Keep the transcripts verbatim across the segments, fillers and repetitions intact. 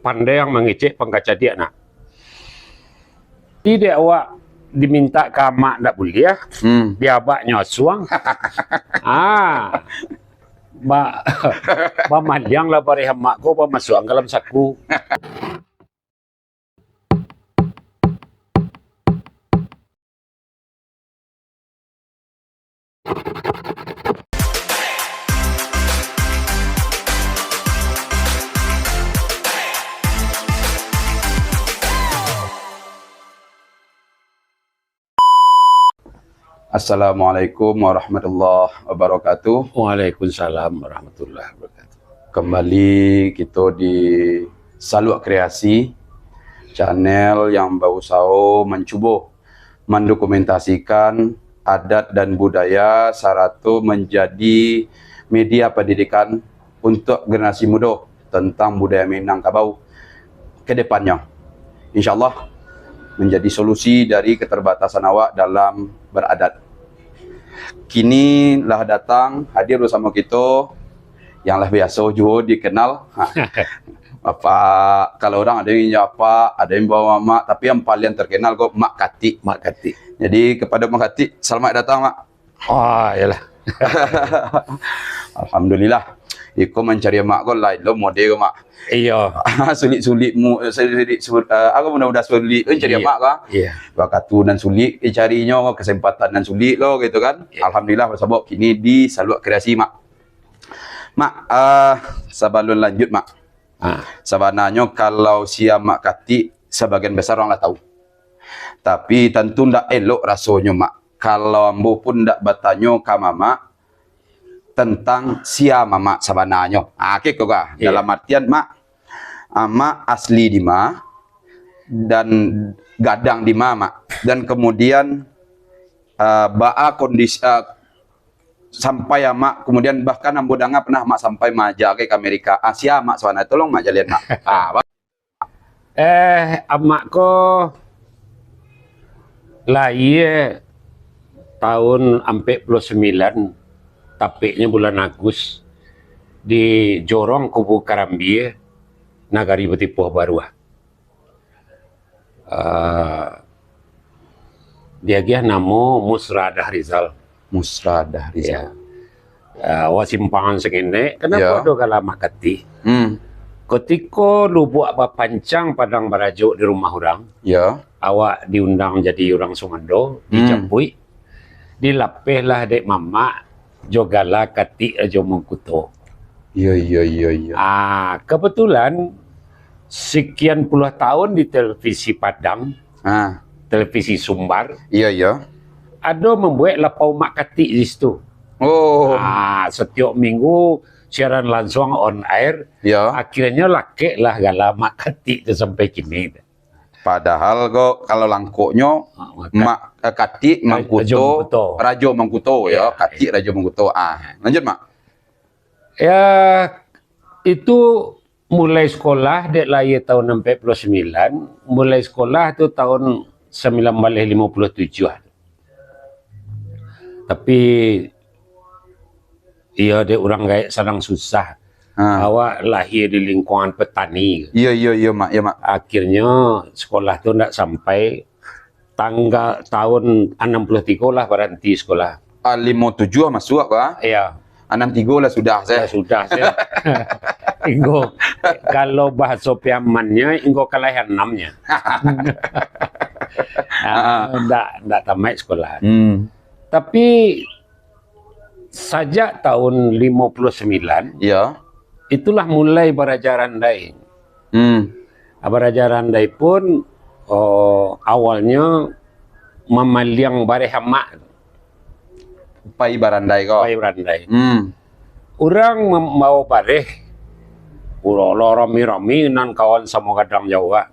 pandai mangecek pangka cadiak, nak. Tidak awak diminta ka amak ndak buliah, Hmm. di abaknyo asuang. Ah. Ba-, bamaliang lah bareh amak ko, bamasuakan ka dalam saku. Assalamualaikum warahmatullahi wabarakatuh. Waalaikumsalam warahmatullahi wabarakatuh. Kembali kito di Saluak Kreasi, channel yang bausaho mancubo mandokumentasikan adat dan budaya, sarato manjadi media pandidikan untuak generasi mudo tantang budaya Minangkabau ke depannyo. Insya Allah, manjadi solusi dari keterbatasan awak dalam baradat. Kini lah datang, hadir basamo kito, yang lah biaso juo dikenal. Ha. Bapak, kalau urang ado yang inyo apak, ado yang bao mamak, tapi yang paliang terkenal ko Mak Katik. Mak Katik. Jadi, kepada Mak Katik, selamat datang, Mak. Ah, iyolah. Alhamdulillah. Iko mancari amak ko lain lo mode ko, Mak. Iyo. Sulik-sulik mu-, sulik, sulik, eh, apo mudah-mudah sulik, eh, cari Iyo. amak ko. Iyo. Wakatu nan sulik, eh, carinyo, kesempatan nan sulik lo, gitu kan. Iyo. Alhamdulillah, basabab kini di Saluak Kreasi, Mak. Mak, eh, sabalun lanjut, Mak. Ha. Sabananyo, kalau sia Mak Katik, sabagian besar urang lah tahu. Tapi, tantu ndak elok rasonyo, Mak, kalau ambo pun ndak batanyo ka Mamak tantang sia Mamak sabananyo. Ha, oke, ko ka. Iya. Dalam artian, Mak, Amak asli di ma, dan gadang di ma, Mak. Dan kemudian, ah, baa kondisi, ah, sampai Amak, kemudian bahkan ambo danga pernah Amak sampai maaja ka Amerika. Ah, sia Amak sabananyo? Tolong Mak jalian, Mak. Ah, Eh, amak ko lahia tahun ampek puluah sambilan, tapeknyo bulan Agus, di Jorong Kubu Karambia, Nagari Batipuah Baruah. Ah, diagiah namo Musradah Rizal. Musradah Rizal. Ya. Ah, awak simpangan sangenek, kenapa Ya. ado gala Mak Katik? Hmm. Kutiko lubuak bapancang, padang barajo di rumah urang, Ya. awak diundang jadi urang sumando, Hmm. dijapuik, dilapehlah dek mamak jo gala Katik Rajo Mangkuto. Iya, iya, iya, iya. Ah, kebetulan sekian puluh tahun di televisi Padang, Ah. televisi Sumbar, Iya, iya. ado mambuek lapau Mak Katik di situ. Oh. Ah, setiok minggu siaran langsung on air. Ya. Akhirnyo lakeklah gala Mak Katik tu sampai kini. Padahal ko kalau langkoknyo Ah, Mak Kat-, Mak, eh, Katik Ra-, Mangkuto, Rajo Mangkuto. Rajo Mangkuto, ya, Ya, Katik ya. Rajo Mangkuto. Ah, lanjut, Mak. Ya, itu mulai sekolah, dek lahia tahun ampek puluah sambilan, mulai sekolah tu tahun sambilan baleh limo puluah tujuah. Tapi, iyo, dek urang gaek sadang susah. Ha. Awak lahia di lingkungan petani. Iyo, iyo, iyo, Mak, iyo, Mak. Akhirnyo, sekolah tu ndak sampai tanggal, tahun anam puluah tigo lah baranti sekolah. Ah, limo tujuah masuak, Pak? Iya. Anam tigo lah sudah, Lah seh. sudah, seh. Inggo, kalau bahaso Piamannyo, inggo kalahian anamnyo. Ah, Ah. ndak, ndak tamaik sekolah. Hmm. Tapi, sajak tahun limo puluah sambilan, Ya. itulah mulai baraja randai. Hmm. Baraja randai pun, oh, awalnyo mamaliang bareh amak. Pai barandai ko? Pai barandai. Hmm. Urang mambawa bareh, urang rami-rami nan kawan samo gadang jauah.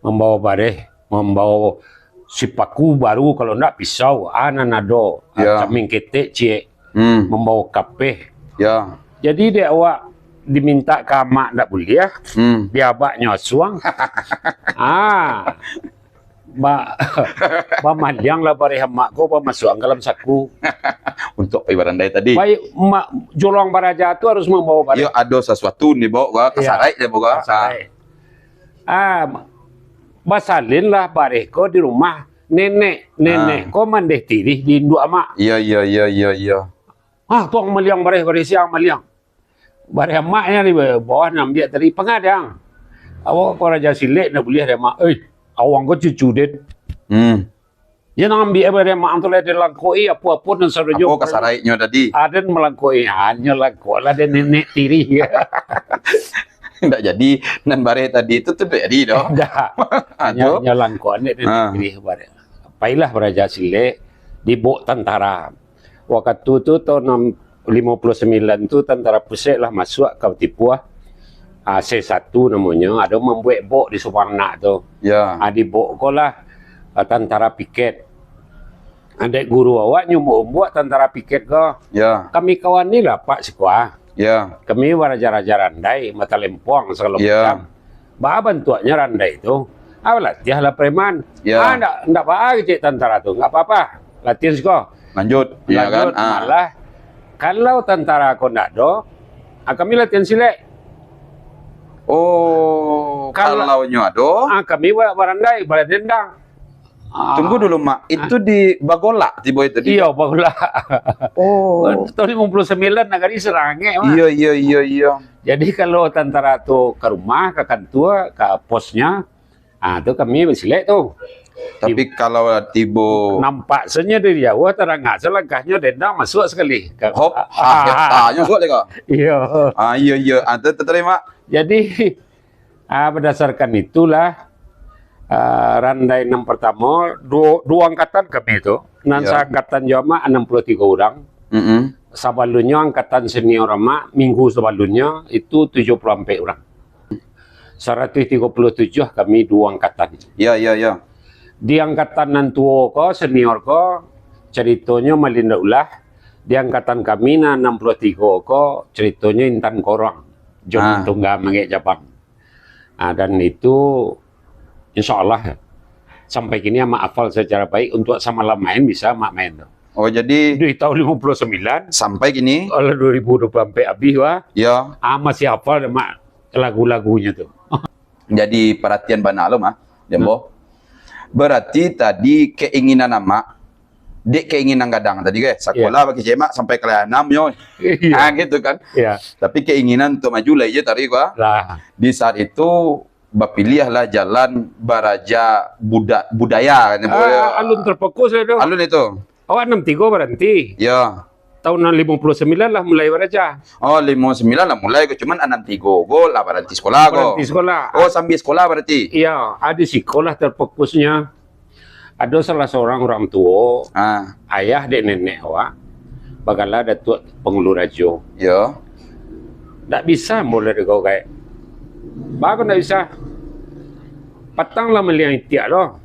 Mambawa bareh, mambawa sipaku baru, kalau ndak pisau, ah, nan ado, ah, Ya. caming ketek ciek, Hmm. mambawa kapeh. Ya. Jadi, dek awak diminta ka amak ndak buliah, Hmm. di abaknyo asuang. Ah, ba-, bamaliang lah bareh amak ko, bamasuakan ka dalam saku. Untuak pai barandai tadi. Pai, ma-, jolong baraja tu harus mambawa bareh. Iyo, ado sasuatu ni bawa ka, Iya. kasaraik dia bawa ka. Kasaraik. Ah, basalin lah bareh ko di rumah nenek. Nenek Ah. ko mandeh tirih di induak amak. Iya, iya, iya, iya, iya. Ah, tuang maliang bareh, bareh siang maliang. Bareh amaknya di bawah nak ambiak tadi, pangadang. Awak ko raja silek ndak buliah deh, Mak. Eh, awang ko cucu den. Hmm. Yo nan ambiak bareh amak tu lah, den langkok-i apo-apo nan sadonyo. Apo kasaraiknyo tadi? Ah, den malangkok-i, hanyo langkok lah den nenek tirih. Ndak jadi, nan bareh tadi tu, tu ndak jadi doh. Ndak. Ah, Hanyo, tu? hanyo langkok nenek Ah. tirih bareh. Pailah raja silek, dibok tantara. Wakatu tu, tahun enam, limo puluh sambilan tu, tantara pusek lah masuak ka Tipuah, ah, C satu namonyo, ado mambuek bok di Subarnak tu. Ya. Ah, di bok ko lah, ah, tantara piket. Dek guru awak nyuruah mambuek tantara piket ko. Ya. Kami kawan ni lah, Pak, siko ah. Ya. Kami baraja-raja randai, mata lempoang, sagalo Ya. macam. Baa bantuaknyo randai tu? Ah, latiah lah preman. Ya. Ah, ndak, ndak baa kecek tantara tu. Ndak apa-apa. Latiah siko. Lanjut. Ya Lanjut, kan? Ah. malah, kalau tantara ko ndak ado, ah, kami latiah silek. Oh, Kalau kalau nyo ado? Ah, kami ba-, barandai, baladendang. Ah. Tunggu dulu, Mak. Ah. Itu di Bagolak tibo itu, di Iyo, Bagolak. Oh. Tahun limo puluh sambilan nagari sarangek, Mak. Iyo, iyo, iyo, iyo. Jadi, kalau tantara tu ka rumah, ka kantua, ka posnyo, ah, tu kami basilek tu. Tapi Di-, kalau tibo nampak sajo dari jauah, tarangah sajo langkahnyo, dendang masuak sakali. Ka-, Hop, ah, ah, ah, ah. Tanyo suak dek kau. Iyo. Ah, iyo, iyo. Ah, tu, tu, terima. Jadi, Ah, badasarkan itulah, ah, randai nan partamo, duo, duo angkatan kami tu. Nan Ya. saangkatan jo amak anam puluah tigo urang. Mm-mm. Sabalunnyo angkatan senior amak, minggu sabalunnyo itu tujuah puluah ampek urang. Saratuih tigo puluah tujuah kami duo angkatan. Ya, ya, ya. Di angkatan nan tuo ko, senior ko, caritonyo malin ndak ulah. Di angkatan kami nan anam puluah tigo ko, caritonyo intan korong. Jom Ah. tunggang mangek cabang. Ah, dan itu, insya Allah, sampai kini amak hafal secara baik, untuk samalam main bisa amak main tu. Oh, jadi Di tahun limo puluah sambilan, sampai kini? Kalau dua ribu dua puluh ampek habis, wah. Ya. Ah, masih hafal dek amak lagu-lagunyo tu. Jadi, paratian bana lo, Mak, Jambo. Hmm. Berarti tadi keinginan amak, dek keinginan gadang tadi, ke? Sakolah Iya. bakecek amak sampai kelas anam nyo. Iya. Ah, gitu kan? Iya. Tapi keinginan untuk maju lah iyo tadi ko, ah. Lah. Di saat itu, bapiliahlah jalan baraja buda-, budaya, kan, Ah, Jambo, ya. alun terfokus lah tu. Alun itu. Awak anam tigo baranti. Ya. Tahun limo puluah sambilan lah mulai baraja. Oh, limo sambilan lah mulai ko, cuman anam tigo ko lah baranti sekolah ko. Baranti sekolah. Oh, sambil sekolah berarti? Iya, ado siko lah terfokusnyo. Ado salah seorang urang tuo, Ah. ayah dek nenek awak, bagala Datuak Pangulu Rajo. Ya. Ndak bisa ambo lah dek kau, Gaek. Baa kok ndak bisa? Patang lah maliang itiak lo.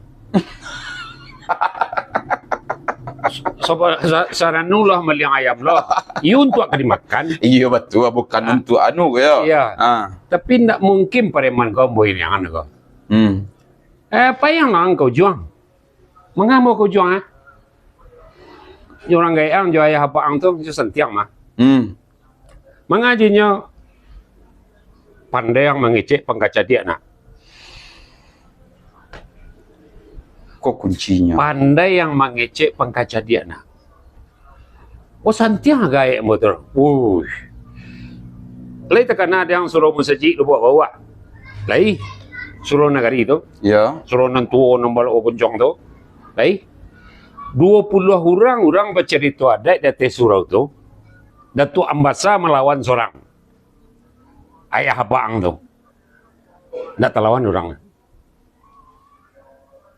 Saba-, sa-, saranu lah maliang ayam lo. Iyo untuak ka dimakan. Iyo, batua, bukan Ah. untuak anu ko, yo. Iya. Ah. Tapi ndak mungkin pareman ko ambo iniangan ko. Hmm. Eh, payang lah ang ka ujuang. Manga ambo ka ujuang, ah? Jo urang gaek ang, jo ayah apak ang tu, jo Santiang mah. Hmm. Manga jinyo pandai ang mangecek pangkacadiak, nak. Ko kuncinyo. Pandai ang mangecek pangkacadiak, nak. Oh, Santiang gaek ambo tu. Wuih. Lai takana dek ang surau musajik Lubuak Bawah? Lai. Surau nagari tu. Ya. Surau nan tuo, nan balok bapuncuang tu. Lai. Duo puluah urang, urang bacarito adaik di ateh surau tu. Datuak Ambasa malawan sorang. Ayah apak ang tu. Ndak talawan urang.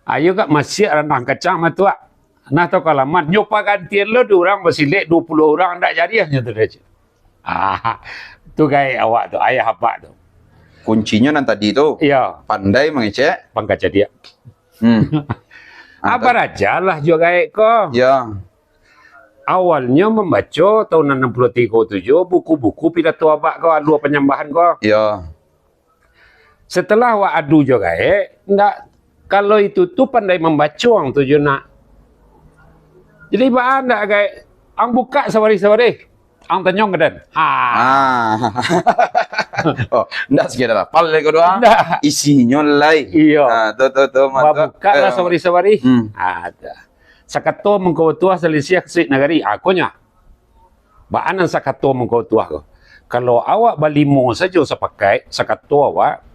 Ayo gak masiak randang kacang mah, Tuak. Nah, tau kalaman. Nyo pagantian lo di urang basilek duo puluah urang, ndak jadiah nyo tu, Dek. Ah, tu gaek awak tu, ayah apak tu. Kuncinyo nan tadi tu, Iya. pandai mangecek. Pangkacadiak. Hmm. Ah, Antara barajalah jo gaek ko. Ya. Awalnyo mambaco tahun anam puluah tigo tu jo buku-buku pidato abak ko, Alua Panyambahan ko. Ya. Setelah awak adu jo gaek, ndak, kalau itu tu pandai mambaco ang tu jo, nak. Jadi, baa ndak gaek, ang bukak sabarih-sabarih, ang tanyong ka den. Ha. Ah. Oh, ndak sekadar lapal lai ko doh. Ndak. Isinyo lai. Iyo. Ah, tu, tu, tu, Mak, tu. Babukak lah, eh, sabari-sabari. Hmm. Ah, tu. Sakato mangko batuah, salisiah kasuik nagari. Ah, konyo. Baa nan sakato mangko batuah ko? Kalau awak balimo sajo sapakaik, sakato awak,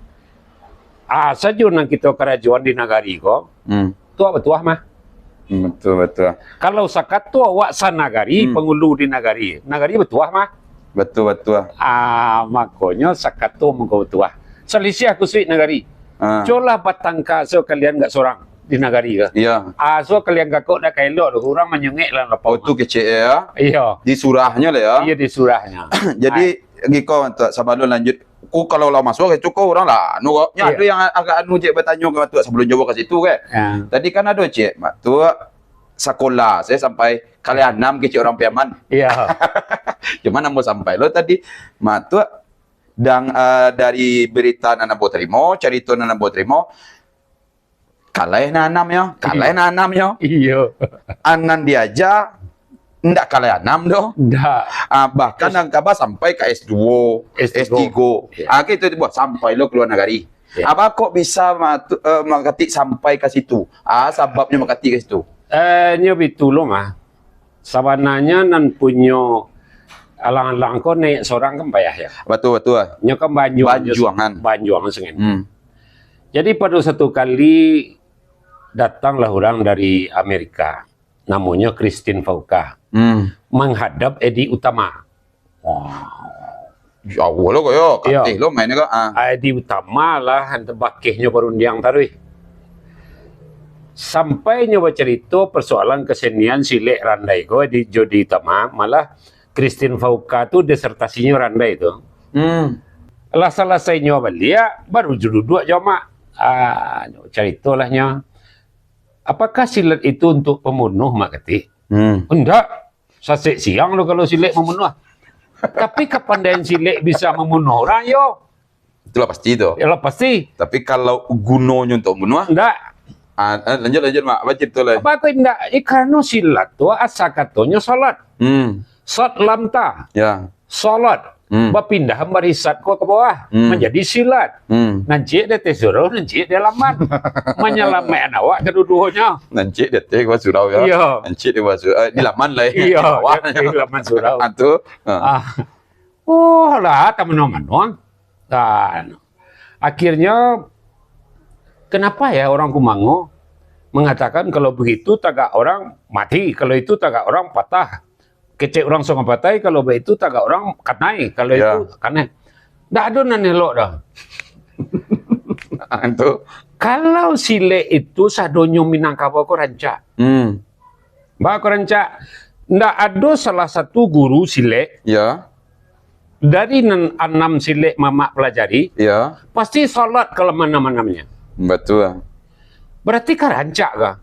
ah, sajo nan kito karajoan di nagari ko, hmm, tu awak batuah mah. Hmm, betul, betul. Kalau sakato awak sanagari, hmm, pangulu di nagari, nagari batuah mah. Betul, betul. Ah, makonyo sakato mangko batuah. Salisiah kusuik nagari. Ah. Colah batangka so kalian gak sorang di nagari ko. Iya. Ah, so kalian gakok dak ka elok doh, urang manyungek lah lapau. Oh, tu kecek ya. Iya. Di surahnyo lah ya. Iya, di surahnyo. Jadi, ah, giko, Mak Tuak, sabalun lanjut, ku kalau lah masuak ka situ ko urang lah, anu ko. Nyo, iya, ado yang agak anu, cek, batanyo ka Mak Tuak sabalun jawab ka situ, kan. Ya. Tadi kan ado, cek, Mak Tuak sakola, sayo sampai kaleh anam kecek urang Piaman. Iya. Cuman ambo sampai lo tadi, Mak Tuak, dang, eh, dari berita nan ambo tarimo, carito nan ambo tarimo, kaleh nan anam yo, kaleh nan anam yo. Iyo. Anan diaja, ndak kaleh anam doh. Ndak. Ah, bahkan nan kaba sampai ka S dua, S tiga. S tiga. Iya. Ah, kito tu buah sampai lo ka lua nagari. Iya. Abah kok bisa matu-, eh, makatik sampai ka situ? Ah, sababnyo makatik ka situ. Eh, nyo bitu lo mah. Sabananyo nan punyo alang-alang ko naiak sorang kan payah yo. Batua, batua. Nyo kan banjuang, banjuang, kan? Banjuang sangaik. Hmm. Jadi, pado satu kali, datanglah urang dari Amerika, namonyo Christine Fauka, hmm, manghadap Edi Utama. Wah. Jauah lo ko yo, iyo, kateh lo mainnyo ko. Ah. Edi Utama lah, bakehnyo barundiang taruih. Sampai nyo bacarito persoalan kesenian silek randai ko di, jo Edi Utama, malah Christine Fauka tu disertasinyo randai tu. Hmm. Lah salasainyo baliak, baru jo duduak jo Mak. Ah, caritolah nyo. Apakah silat itu untuk pembunuh, Mak, kateh? Hmm. Indak. Sasek siang lo kalau silek mambunuah. Tapi kapandaian silek bisa mambunuah urang, yo. Itulah pasti tu. Yalah, pasti. Tapi kalau gunonyo untuk mambunuah? Indak. Ah, eh, lanjut, lanjut, Mak. Apa carito lai? Apa kok indak? Eh, karano silat tu asa katonyo salat. Hmm. Sat lam ta. Ya. Salat. Hmm. Bapindah dari sat ko ka bawah, hmm, manjadi silat. Hmm. Nan ciek di ateh surau, nan ciek di laman. Manyalamaikkan awak kaduduonyo. Nan ciek di ateh ka bawah surau, yo. Iyo. Nan ciek di bawah surau, eh, di laman lai. Iyo, di bawah. Di, di laman surau. Ah, tu. Ah. Ah. Oh, lah, tak manuang-manuang. Dan akhirnya, kenapa ya orang Kumango mengatakan kalau begitu tagak orang mati, kalau itu tagak orang patah. Kecek urang Sungai Patai, kalau baitu tagak urang kanai, kalau, ya, itu kanai. Ndak ado nan elok doh. Itu. Kalau silek itu sadonyo Minangkabau ko rancak. Hmm. Ba ko rancak. Ndak ado salah satu guru silek, ya, dari nan anam silek mamak pelajari, ya, pasti salat ka laman-laman-lamannya. Betul. Berarti ka rancak ka?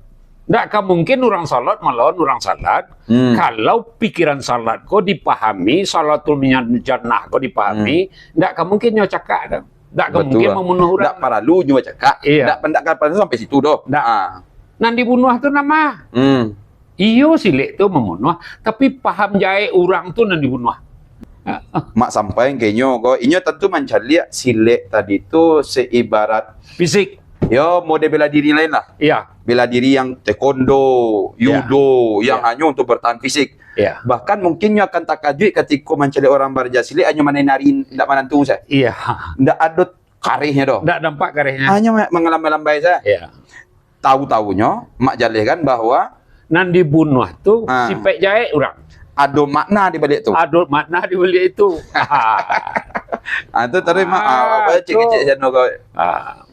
Ndak ka mungkin urang salat malawan urang salat. Hmm. Kalau pikiran salat ko dipahami, salatul minyan jannah ko dipahami, hmm, ndak ka mungkin nyo cakak tu. Ndak ka, betul, mungkin lah, mambunuah urang. Ndak paralu nyo cakak. Iya. Ndak, ndak ka paralu sampai situ doh. Ndak. Ah. Nan dibunuah tu nama? Hmm. Iyo, silek tu mambunuah, tapi paham jahek urang tu nan dibunuah. Mak sampai ka inyo ko, inyo tantu mancaliak silek tadi tu seibarat fisik. Yo, model bela diri lain lah. Iya. Bela diri yang taekwondo, iya, judo, yang, iya, hanyo untuk bertahan fisik. Iya. Bahkan mungkin nyo akan takajuik katiko mancaliak orang baraja silek hanyo manari-nari, indak manantu sajo. Iya. Ndak ado karehnyo doh. Ndak nampak karehnyo. Hanyo ma-, mangalambai-lambai sajo. Iya. Tahu-tahunyo, Mak jalehkan bahwa nan dibunuah tu, ah, sipaik jahek urang. Ado makna di balik tu. Ado makna di balik itu. Ah, tu tadi, Mak, ah, ah, apa, cek-cek tu. Sano kau. Ah.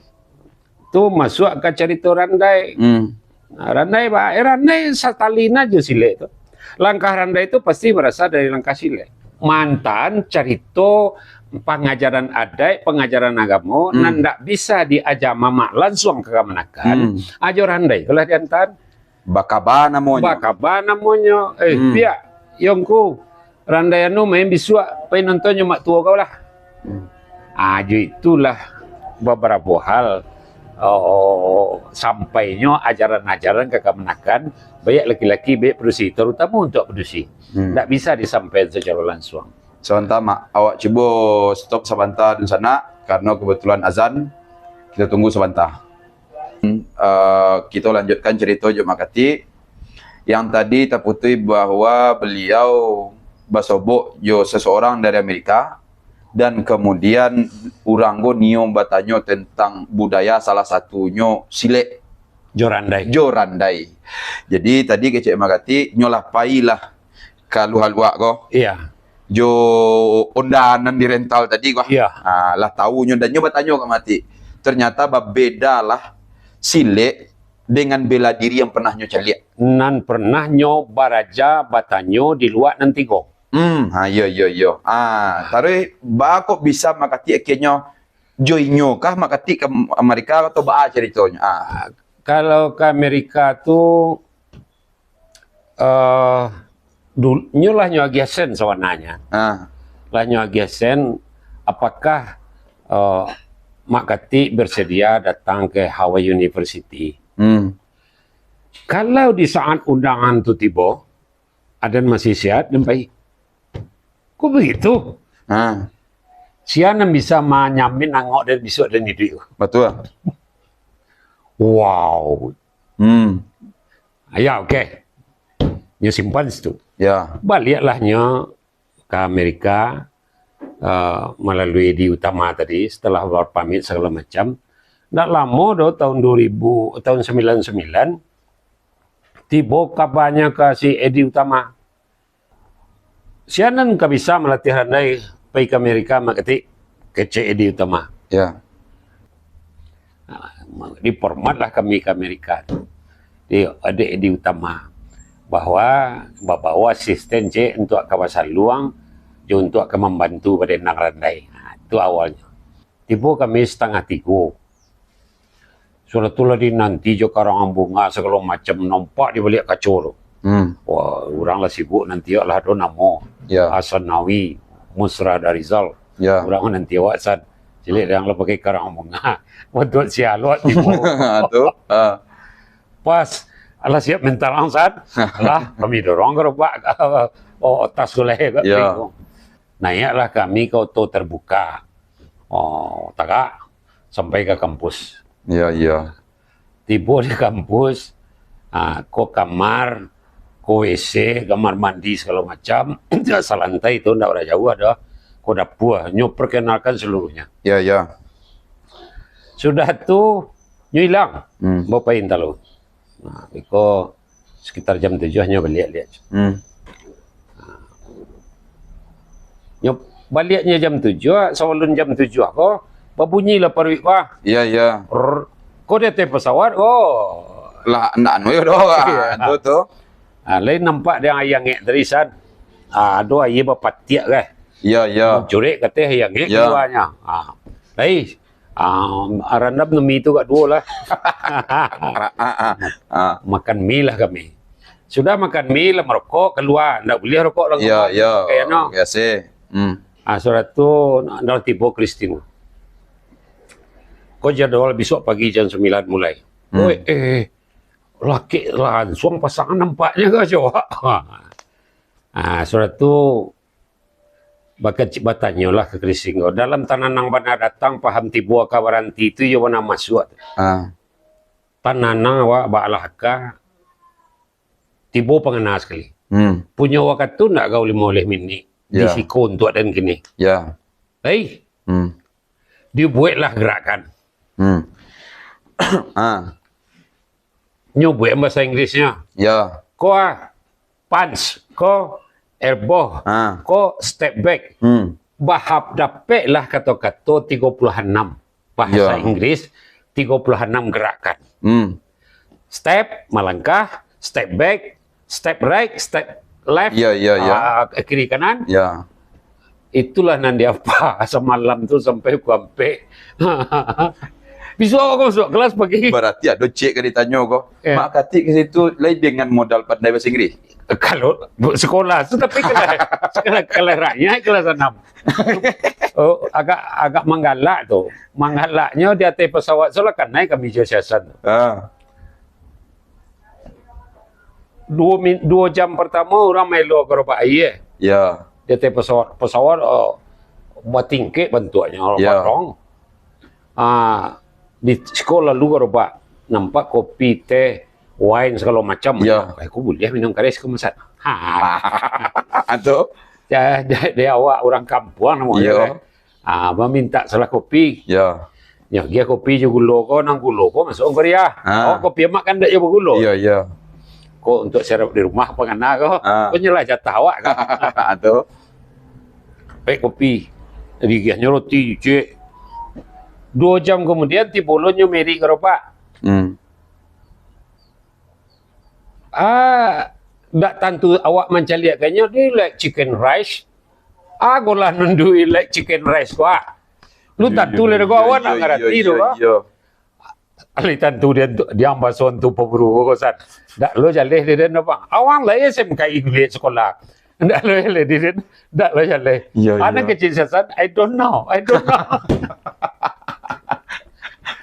Tu masuak ka carito randai. Hmm. Nah, randai ba-, eh, randai satalin aja silek tu. Langkah randai tu pasti barasal dari langkah silek. Mantan carito pangajaran adaik, pangajaran agamo, hmm, nan ndak bisa diaja mamak lansuang ka kamanakan, hmm, ajo randai tu lah diantaan. Bakaba namonyo. Bakaba namonyo. Eh, hmm, piak, yo ngku, randai anu main bisuak, pai nonton jo mak tuo kau lah. Hmm. Ah, jo itulah babarapo hal, oh, sampainyo ajaran-ajaran ka kamanakan, baiak laki-laki, baiak padusi, tarutamo untuak padusi. Hmm. Ndak bisa disampaikan sacaro lansuang. Sabanta, Mak. Awak cubo stop sabanta dunsanak, karano kebetulan azan. Kita tunggu sabanta. Hmm, eh, kita lanjutkan cerita jo Mak Katik. Yang tadi taputuih bahwa beliau basobok jo seseorang dari Amerika, dan kemudian urang ko nio batanyo tentang budaya, salah satunyo silek. Jo randai. Jo randai. Jadi, tadi kecek Mak Katik, nyo lah pailah ka Luak-Luak ko. Iya. Jo onda nan dirental tadi ko. Iya. Ah, lah tahu nyo, dan nyo batanyo ka Mak Katik. Ternyata babeda lah silek dengan bela diri yang pernah nyo caliak. Nan pernah nyo baraja batanyo di Luak nan tigo. Hmm, ha, iyo, iyo, iyo. Ah, taruih, baa kok bisa Mak Katik akhirnyo jo inyo kah Mak Katik ka Amerika atau baa caritonyo? Ah. Kalau ka Amerika tu, eh, dul-, nyo lah nyo agiah sen sabananyo. Ah. Lah nyo agiah sen, apakah, eh, Mak Katik bersedia datang ke Hawaii University? Hmm. Kalau di saat undangan tu tibo, aden masih sehat, den pai. Kok begitu? Ha. Sia nan bisa manyamin angok den bisuak den iduik? Batua. Wow. Hmm. Ya, oke. Nyo simpan situ. Ya. Baliaklah nyo ka Amerika, eh, malalui Edi Utama tadi, setelah bapamit sagalo macam. Ndak lamo doh, tahun dua ribu, tahun sembilan sembilan, tibo kabanyo ka si Edi Utama. Sia nan ka bisa malatiah randai pai ka Amerika, Mak Katik, kecek Edi Utama. Ya. Nah, dipormatlah kami ka Amerika tu. Di, dek Edi Utama, bahwa babawa asisten ciek untuak ka basaluang, jo untuak ka mambantu pado nan randai. Nah, itu awalnyo. Tibo kami satangah tigo. Sudah tu lah dinanti jo karangan bunga sagalo macam, nampak di baliak kaco tu. Hmm. Wah, urang lah sibuk nanti awak lah ado namo. Ya. Hasan Nawi, Musra Darizal. Ya. Urang nanti awak san. Cilik urang lah pakai karangan bunga. Buat sialok tibo. Tu. Ha. Pas, alah siap mental ang san. Lah, kami dorong gerobak. Oh, tas tu lah, ya. Ya. Naiaklah kami ka oto terbuka. Oh, tagak sampai ka kampus. Ya, ya. Tibo di kampus, ah, ko kamar, ko W C, kamar mandi sagalo macam. Salantai tu ndak bara jauah doh. Ko dapua, nyo perkenalkan seluruhnya. Ya, ya. Sudah tu, nyo ilang. Hmm. Bapain talu. Nah, iko sekitar jam tujuah nyo baliak-liak. Hmm. Nyo baliaknyo jam tujuah, sabalun jam tujuah ko, babunyilah paruik ko. Iya, iya. Rrr. Ko di ateh pesawat ko. Lah, ndak anu yo doh, Iya. Tu, tu. Ah, lain nampak dek aia angek tadi, San. Ah, ado aia bapatiak, kan? Iya, iya. Mancurek ka ateh aia angek Iya. kaluanyo. Ah. Lai, ah, arandam nami tu agak duo lah. Ah, ah, ah. Makan mi lah kami. Sudah makan mi lah, marokok, kalua. Ndak buliah rokok dalam Iya, rumah, iya. pakaian no. Biasa. Hmm. Ah, sudah tu, dah tibo Kristin. Ko jadwal besok pagi jam sambilan mulai. Hmm. Oi, eh, laki langsuang pasangan nampaknyo ka cowok. Ah, sudah tu, bakacik batanyolah ka Kristin ko. Dalam tanah nan bana datang, paham tibo ka baranti tu, iyo bana masuak tu. Ah. Tanah nan awak baalah ka, tibo pangana sakali. Hmm. Punyo wakatu ndak agak limo baleh minik di Ya. siko untuak den kini. Ya. Hei, Hmm. dibueklah gerakan. Hmm. Ah. Nyo buek bahasa Inggrisnyo. Ya. Ko, ah, punch, ko elbow, Ah. ko step back. Hmm. Bahap dapeklah kato-kato tigo puluah anam. Bahasa Ya. Inggris, tigo puluah anam gerakan. Hmm. Step, malangkah, step back, step right, step left, Ya, ya, ya. ah, kiri kanan. Ya. Itulah nan diapa samalam tu sampai pukua ampek. Bisuak ko masuak kelas pagi. Barati ado ciek ka ditanyo ko. Ya. Mak Katik ka situ lai dengan modal pandai bahasa Inggris? Kalau bu-, sekolah tu, tapi kelas, sekolah, kelas rakyat, kelas anam. Oh, agak, agak manggalak tu. Manggalaknyo di ateh pesawat tu lah kanai kami jo si Hasan tu. Ah. Duo min-, duo jam partamo urang maelo garobak aia. Ya. Di ateh pesawat, pesawat, eh, batingkek bantuaknyo, Ya. padang. Ah, di siko lalu ka Robak, nampak kopi, teh, wine, sagalo macam. Ya. Eh, ko buliah minum kareh siko, Mas Sat? Ha. Tu? Ya, di, di awak urang kampuang namonyo, Yo. kan? Ah, maminta salah kopi. Ya. Nyo agiah kopi jo gulo ko, nan gulo ko masuak ka dia. Ah. Awak kopi amak kan ndak jo bagulo. Ya, ya. Ko untuak sirap di rumah pangana ko. Ah. Ko nyolah jatah awak kan. Tu. Pek kopi. Diagiahnyo roti, cek. Duo jam kamudian, tibo lo nyo Mary ka Robak. Hmm. Ah, ndak tantu awak mancaliakkannyo, "Do you like chicken rice?" Ah, ko lah nan "Do you like chicken rice?" ko, ah. Lu Yo, tantu yo, lah ko, yo, awak yo, ndak ngarati yo, tu, yo, ko. yo. Alih tantu dia tu, dia ambason tu paburu ko, San. Ndak lo jaleh di den, bang. Awak lah S M K I kuliah sekolah. Ndak lo jaleh di den, ndak lo jaleh. Yo, Anak yo. kecil sasan, "I don't know, I don't know."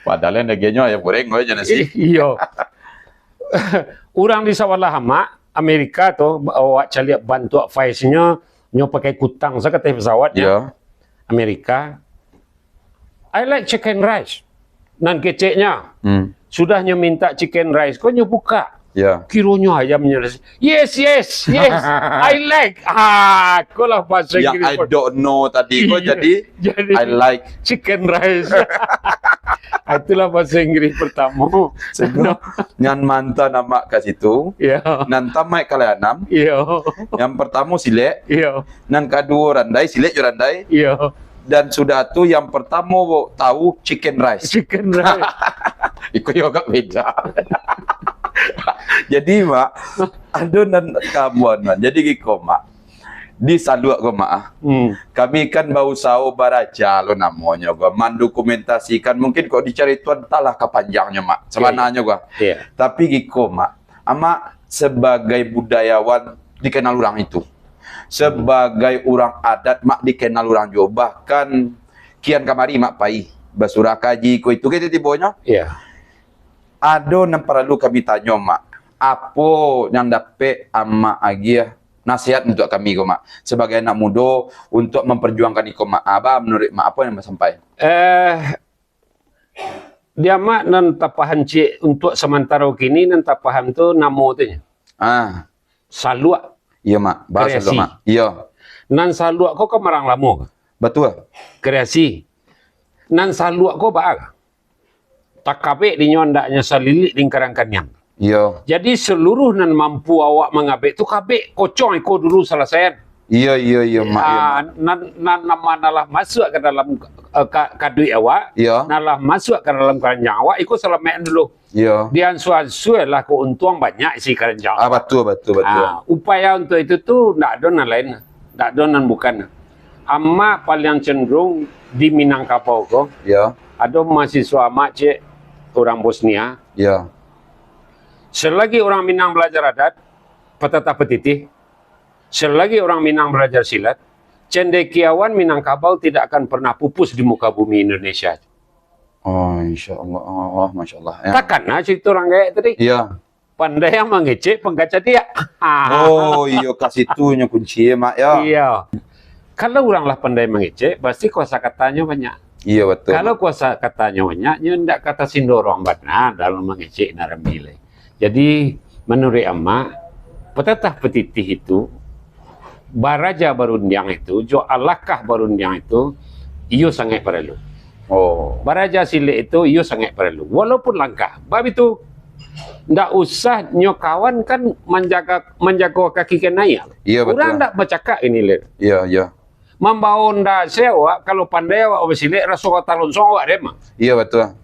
Padahal yang dagiangnyo ayam goreng, ko, je nasi. Iyo. Urang di Sawalah Amak, Amerika tu, awak caliak bantuak face-nyo, nyo pakai kutang sa ka ateh pesawatnyo. Yo. Amerika. "I like chicken rice." Nan keceknyo, Hmm. sudah nyo minta chicken rice, ko nyo bukak. Ya. Kironyo ayamnyo. "Yes, yes, yes, I like." Ah, ko lah bahasa Yang Inggris. I don't know tadi, ko Iya. jadi, Jadi, I like. chicken rice. Ah, itulah bahasa Inggris pertama. Sehingga nyan mantan amak ka situ, Ya. nan tamaik ka lai anam. Iya. Yang pertama silek, Iya. nan kaduo randai, silek jo randai. Iya. Dan sudah tu yang pertamo tahu chicken rice. Chicken rice. Iko yo agak beda. Jadi, Mak, ado nan kabuan, Mak. Jadi giko, Mak. Di Saluak ko, Mak, ah. Hmm. Kami kan bausaho baraja lo namonyo ko, mandokumentasikan. Mungkin kok dicarito antahlah ka panjangnyo, Mak. Iya, iya. Sabananyo ko. Iya. Tapi giko, Mak. Amak sebagai budayawan dikenal urang itu. Sebagai urang adat, Mak, dikenal urang juo. Bahkan kian kamari, Mak, pai basurah kaji ko itu, kito tibonyo. Iya. Ado nan paralu kami tanyo, Mak. Apo nan dapek Amak agiah nasihat untuak kami ko, Mak? Sebagai anak mudo, untuak mamparjuangkan iko, Mak. Aba, manuruik Mak, apo nan basampai? Eh, di Amak nan tapaham ciek untuak samantaro kini, nan tapaham tu namo tu nyo. Ah. Saluak. Iyo, Mak. Bahas Kreasi. Saluak, Mak. Iyo. Nan Saluak ko kan barang lamo. Batua. Kreasi. Nan Saluak ko baa? Takabek dinyo andaknyo salilik lingkaran kaniang. Iyo. Jadi, seluruh nan mampu awak mangabek tu kabek, kocong iko dulu salasaian. Iyo, iyo, iyo, Mak, iyo, Ah, Mak. nan, nan, nan, nan lah masuak ka dalam, eh, ka-, kaduik awak, Iyo. nan lah masuak ka dalam karanjang awak, iko salamaik dulu. Iyo. Diansua-ansualah ko untuang banyak isi karanjang Ah, awak. batua, batua, batua. Ah, upaya untuak itu tu ndak ado nan lain, ndak ado nan bukan. Amak paliang cenderung di Minangkabau ko, Iyo. ado mahasiswa amak ciek urang Bosnia. Iyo. Selagi urang Minang balajar adat, patatah patitih, selagi urang Minang balajar silat, cendekiawan Minangkabau tidak akan pernah pupus di muka bumi Indonesia. Oh, insya Allah. Oh, oh, masya Allah. Ya. Takana carito urang gaek tadi. Iya. Pandai yang mangecek, pangka cadiak. Oh, iyo, ka situ nyo kunci, ya, Mak, ya. Iya. Kalau urang lah pandai mangecek, pasti kuasa katanyo banyak. Iya, betul. Kalau kuasa katanyo banyak, nyo ndak ka tasindorong bana dalam mangecek nan rami lai. Jadi, manuruik amak, patatah patitih itu, baraja barundiang itu, jo alakah barundiang itu, iyo sangaik paralu. Oh. Baraja silek itu, iyo sangaik paralu. Walaupun langkah. Bab itu, ndak usah nyo kawan kan manjaga, manjago kaki kanai. Iya, betul. Urang ndak bacakak ini, Lir. Iya, iya. Mambao ndak se awak, kalau pandai awak basilek, raso ka talonsong awak dem. Iya, betul.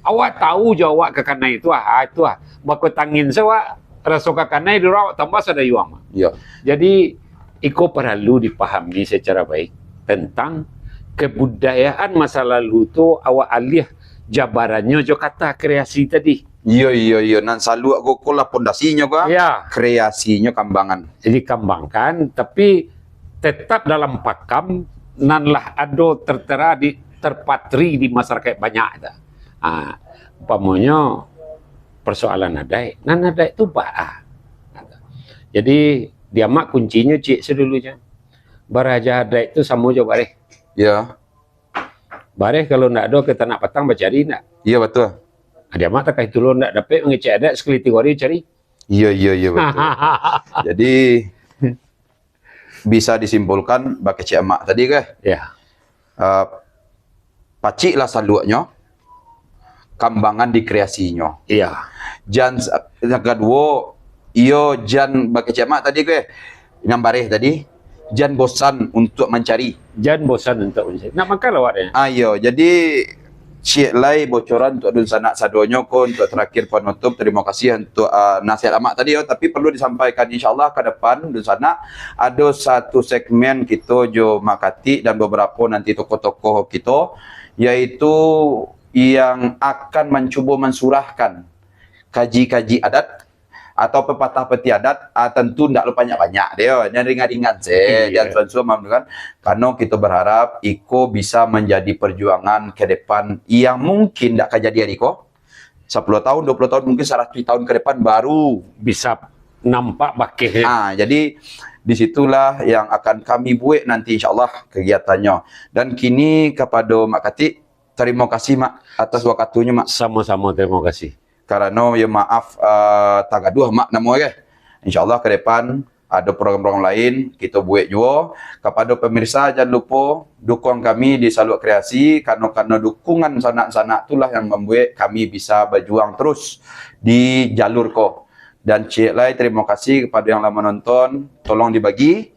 Awak tahu jo awak ka kanai tu, ah, itu, ah. Bako tangin se awak, raso ka kanai di urang awak tambah sadayuang. Iya. Jadi, iko paralu dipahami secara baik tentang kebudayaan masa lalu tu, awak alih jabarannyo jo kata kreasi tadi. Iyo, iyo, iyo. Nan saluak ko, ko lah pondasinyo ko, ah. Ya. Kreasinyo kambangan. Dikambangkan, tapi tetap dalam pakam nan lah ado tertera di, terpatri di masyarakat banyak tu. Ha, umpamonyo persoalan adaik, nan adaik tu baa. Jadi, di amak kuncinyo ciek sadulunyo. Baraja adaik tu samo jo bareh. Iyo. Bareh kalau ndak ado, ka tanak patang bacari ndak? Iyo, batua. Adi amak takah itu lo ndak dapek mangecek adaik sakali tigo hari cari. Iyo, iyo, iyo, batua. Jadi, bisa disimpulkan bakecek amak tadi keh. Ya. Uh, paciklah saluaknyo, kambangan di kreasinyo. Iya. Jan yang kaduo, iyo jan bakecek amak tadi keh, yang bareh tadi, jan bosan untuk mancari. Jan bosan untuk mancari. Nak makan lah awak deh. Ah, iyo, jadi ciek lai bocoran untuk dunsanak sadonyo ko, untuk terakhir penutup, terima kasih untuk uh, nasihat amak tadi yo, tapi perlu disampaikan, insyaallah ke depan dunsanak ado satu segmen kito jo Mak Katik dan beberapa nanti tokoh-tokoh kito, yaitu yang akan mancubo mansurahkan kaji-kaji adat atau pepatah peti adat, ah, tentu ndak lo banyak-banyak deh, yo. Yang ringan-ringan se, Iya. Dan suan-suan kan. Karena kita berharap iko bisa menjadi perjuangan ke depan yang mungkin ndak akan jadi hari ko. Sepuluh tahun, dua puluh tahun, mungkin seratus tahun ke depan baru. Bisa nampak bakeh. Ah, jadi disitulah yang akan kami buat nanti, insyaallah, kegiatannya. Dan kini kepada Mak Katik, terima kasih, Mak, atas waktunya, Mak. Sama-sama, terima kasih. Karena ya maaf, uh, tagaduah, Mak, namo keh. Insyaallah ke depan ada program-program lain kita buat juga. Kepada pemirsa, jangan lupa dukung kami di Saluak Kreasi, karena karena dukungan sanak-sanak itulah yang membuat kami bisa berjuang terus di jalur ko. Dan ciek lai, terima kasih kepada yang lah menonton, tolong dibagi.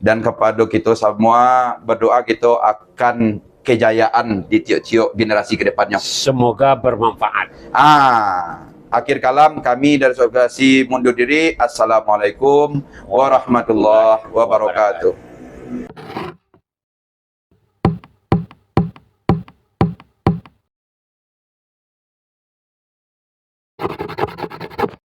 Dan kepada kita semua, berdoa kita akan kejayaan di tiok-tiok generasi ke depannya. Semoga bermanfaat. Ah, akhir kalam, kami dari Saluak Kreasi mundur diri. Assalamualaikum warahmatullahi wabarakatuh.